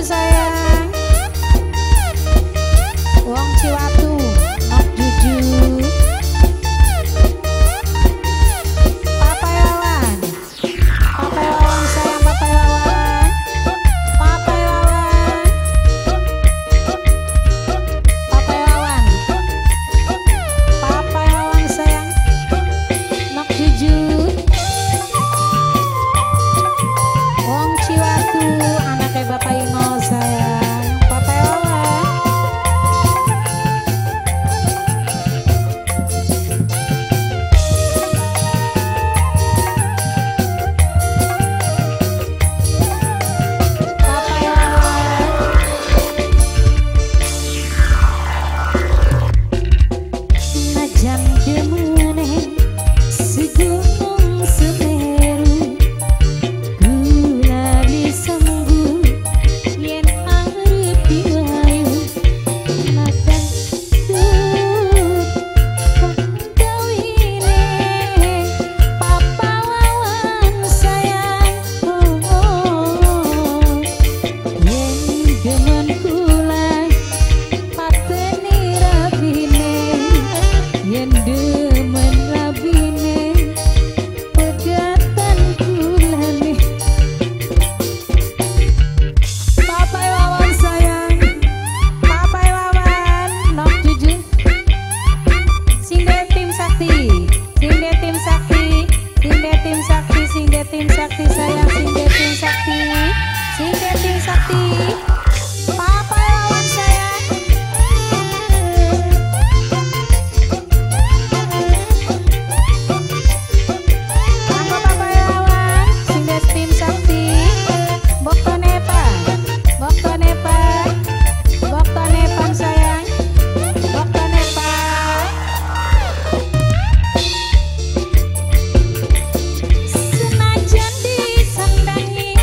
Juju sayang. Wong Ciwatu Nok Juju. Papa Wawan, Papa Wawan sayang, Papa Wawan, Papa Wawan, Papa Wawan, Papa Wawan sayang, Nok Juju. Wong Ciwatu anaknya Bapak Ino sayang, Papa Wawan. Papa Wawan. Najan demene segunung Semeru, gula sembuh yen arep diwayu. Najan kawine Papa Wawan sayang, oh, oh. Yen demen kula pateni rabine, yen demen rabine pegatan kulane. Papa Wawan sayang, Papa Wawan Nok Juju. Sinde tim sakti, sinde tim sakti, sinde tim sakti, sinde tim sakti sayang, sinde tim sakti, sinde tim sakti. Papa Wawan sayang. Kanggo Papa Wawan, sinde tim sakti. Boktone pa, boktone pa, boktone pan sayang, boktone pa. Senajan disandangi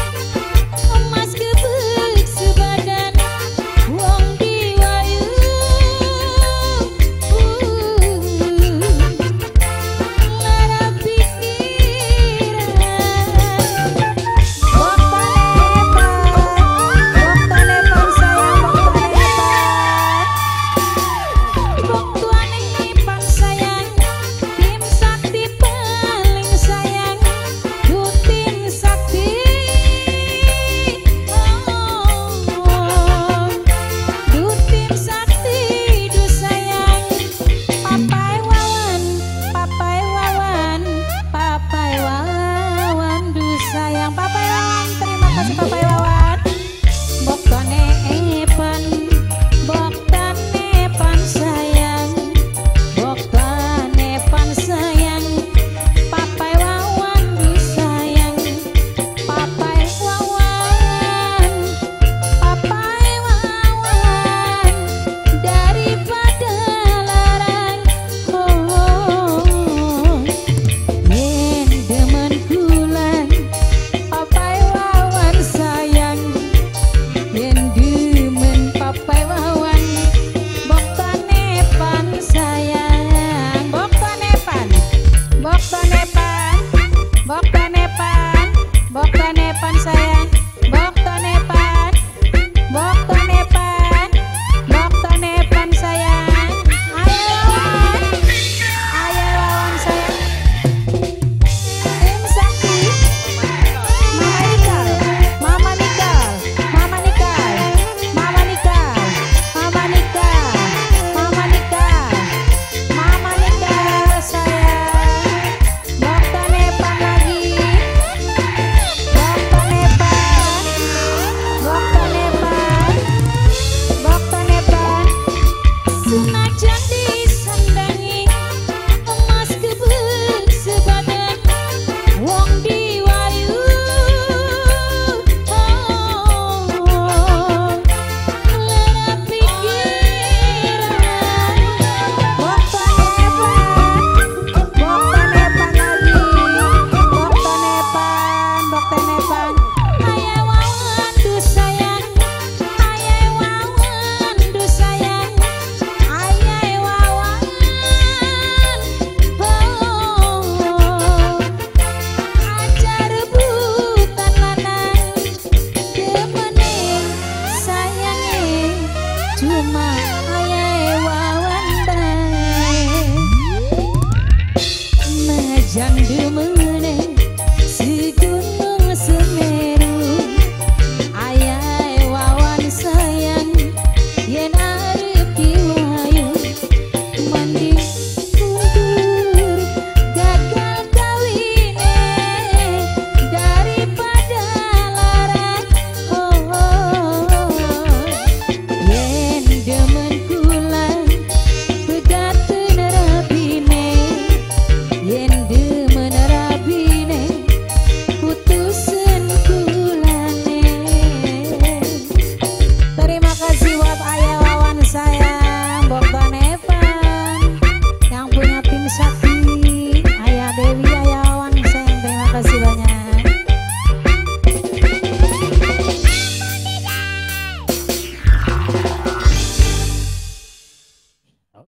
emas gebek sebaya. Senajan demen.